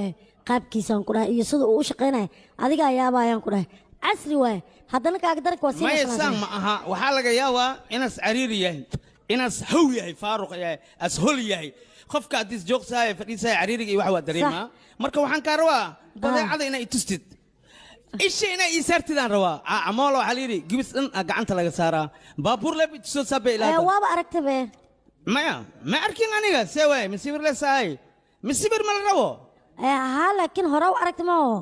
waaye qaabkiisaan ku dhahay iyo sida uu u shaqaynayo adiga ayaaba ayaan ku dhahay casri waaye haddana kaaga daranka waa sii maya saan ma aha waxaa laga yaabaa inaas cariiri yahay inaas haw yahay faaruq yahay as hol yahay qofka haddii joogsahay fadhiisahay cariiriga iyo wax waa dareemaa marka waxaan kaa rabaa badeecada inaa itustid isha inaa ii saartidaan rabaa camoola waxaa layidhi gibis dhan aa gacanta laga saaraa baabuur leeb itusoo saabay ilaa waaba aragtabe maya ma arkin aniga see waay misibir lesahay misibir ma la rabo haa laakiin hore u aragta ma oo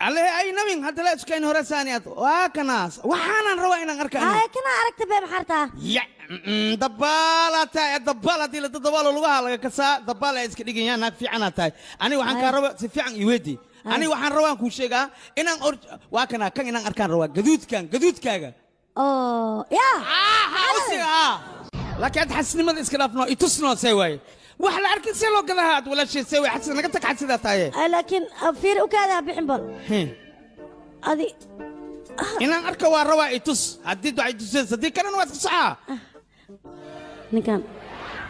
alle ay nabin hadda la iskayn hore saaniyaad waa kanaas waxaanan rabaa inaan arka aniga kana aragta bee maxartaa ya dabaalaa tahay dabaal haddii la dabaalo lugaha laga kasaa dabaal ay iska dhigayaan naag fiicanaa tahay aniga waxaan kaa rabaa si fiican ii weydii aniga waxaan rabaan kuu sheegaa inaan waa kanaa kan inaan arkaan rabaa gaduudkan gaduudkaaga oo ya usiga laakiin aad xasnimada iska dhaafnoo itusnoo see waaye wax la arkin see loo gadaha aad walaashay see waay xasida naga tag xasidaa tahaye laakiin fiir u kaada ha bixin bal adi inaan arka waa rabaa itus haddii waxay tusaysa haddii kalena waa iska soxaa ninkan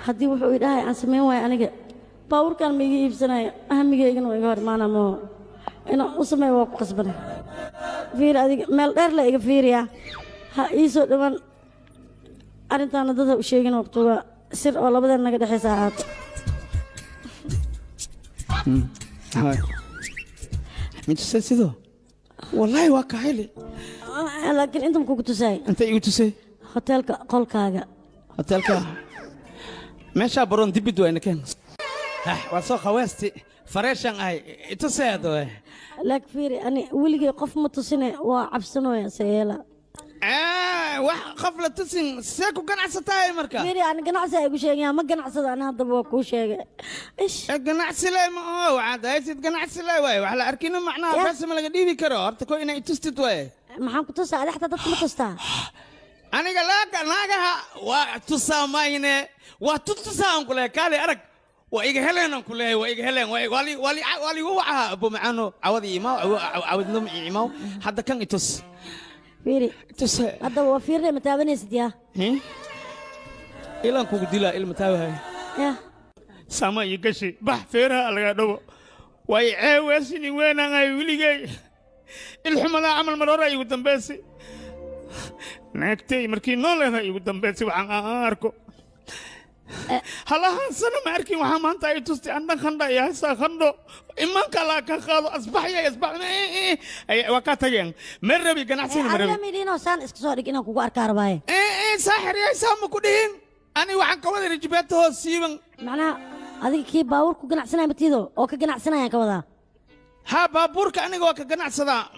haddii wuxuu i dhahay aan samayn waayo aniga baabuurkan ma iga iibsanaya ahamigaygana waa iga hor imaana moo inaan u sameeyo waa ku qasbanay fiir adiga meel dheer la iga fiiriyaa ha ii soo dhowaan arrintaana dad ha u sheegin waqtiga sir oo labadeen naga dhexaysa ahaato mitusay sidoo wallaahi waa ka heli laakiin inta makugu tusay inta igu tusay hoteelka qolkaaga hoteelka meeshaa baroon dibid wayna keen waa soo khaweesti fareeshan ahay itusay hadda waay laakiin fiiri ani weligay qof ma tusine waa cabsanooya seyeela wax qof la tusin see ku ganacsatahay marka fiiri ani ganacsi ay igu sheegayaan ma ganacsada ani haddaba waa kuu sheegay ish ganacsi le ma oo waxaad haysid ganacsi le waay wax la arkino macnaha beesa ma laga dhiibi karo horta ko inay itustid waay maxaan ku tusaa adi xataa dadka ma tustaa aniga naagaha waa tusaa mayne waa tutusaan ku leeyahay kaale arag waa iga heleen aan ku leeyahay waa iga heleen waa liigu wacaha abu macaano cawadii imaw cawadnum imaw hadda kan itus fiiri haddaba waa fiirne ma taabanaysid yaa ilaan kugu dilaa ilma taabahay ya sama ii gashi bax feeraha laga dhawo way ceeweesini weenaan weligay ilxumadaa camal mar hore igu dambaysay naagtay markii noo leedahay igu dambaysay waxaan aan arko halahan sano ma arkin waxaa maanta ay tustay andhan khandha iyo haysaa khandho imaanka allaa ka qaado asbaxya asbax waa kaa tageen ma rabi ganacsina ma rabi midhiinoo saan iska soo dhig inaan kugu arkaa rabaaye saaxir yaysaa ma ku dhihin ani waxaan ka waday rijibeeta hoos siiban macnaha adiga kii baabuur ku ganacsanaya matiido oo ka ganacsanayaan ka wadaa ها بابورك أنا جوا كجناع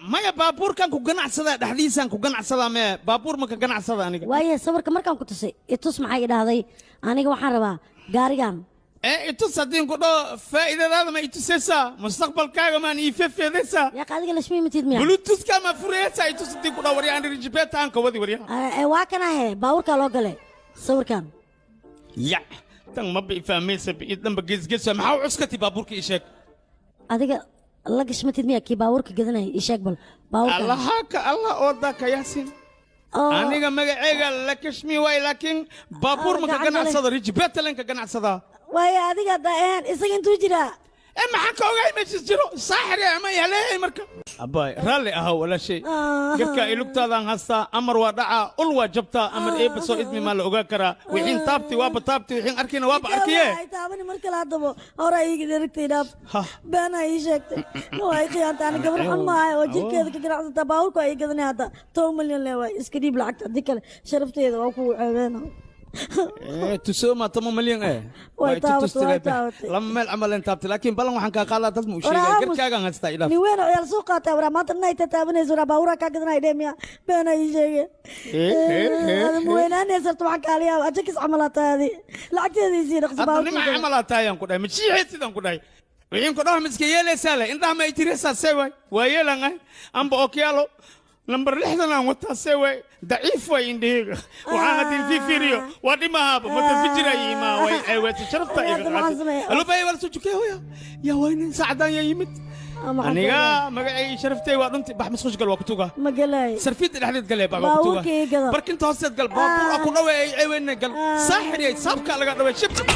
ما يا بابور كان كجناع صدا تحديثا كجناع صدا ما بابور ما كجناع صدا أنا ويا صبر كمر كان كنت سي يتص معي إذا هذي أنا جوا حربة جاريان إيه يتص دين كده فإذا هذا ما يتصسا مستقبل كذا ما يفف ذا يا قاعد قال شمي متيد ميا بلوتوث كما فريسا يتص دين كده وريا أنا رجبت عن كودي وريا إيه واكنا هي بابور كالو قله صبر كان يا تن ما بيفهمي سبي إذا بجز جز ما هو عسكتي بابور كيشك هذا الله قشمتي ميا كي باورك قدنا يشاك بل باورك الله هاك الله أوداك ياسين أنا ما عيال لكشمي واي لكن بابور ما كان صدر يجبت لين كان صدر واي هذيك داين إسكن توجرا إما حكوا جاي مش جرو ساحر يا ما يهلي مركب أباي رالي أهو ولا شيء قلت إلوك تادان هسا أمر ودعا ألوا جبتا أمر إيه بس إدمي مال أوجاكرا وحين طابتي واب طابتي وحين أركينا واب أركيه هاي تابني مركل هذا أورا يقدر تيراب بنا يشكت لو هاي خيانة أنا قبل حما هاي وجهك كذا كذا عصا تباور كوي كذا هذا تو مليون لوا إسكريب لعكت ذيك شرفتي هذا وأكو عيبنا تسوما 8 مليون إيه لما العمل انت لكن بلن waxaan ka qaadaa dad mu sheegay garkaagan haysta ilaa ni weyn oo yar suuqa ta wara maanta nay taabanay zura baawra ka gadanay dheemiya beena ii sheegay ee weynaan sartu waxa kaaliya ajakis camalaataadi lacagteedii sii dhaqsi baawra nima camalaataayaan ku dhahay ma jiixay sidan ku dhahay wiin ku dhahay miska yeelaysaa le indhaha ma itiraysaa see way waa yeelan amba okyaalo نمبر لحظة أنا وتاسوي ضعيف وين ديك وأنا دين في فيريو ودي ما هاب متفجر أي ما وين أيوة شرفت أيوة ألو باي ولا سوتشوكي هو يا وين سعدان يا يمت أنا ما أي شرفتي وأنت بحمس خش قال وقتوها ما قال سرفيت الحديد قال بابا وقتوها بركن توسط قال بابور أكو نوي أي وين قال ساحر يا سابك على قال شبت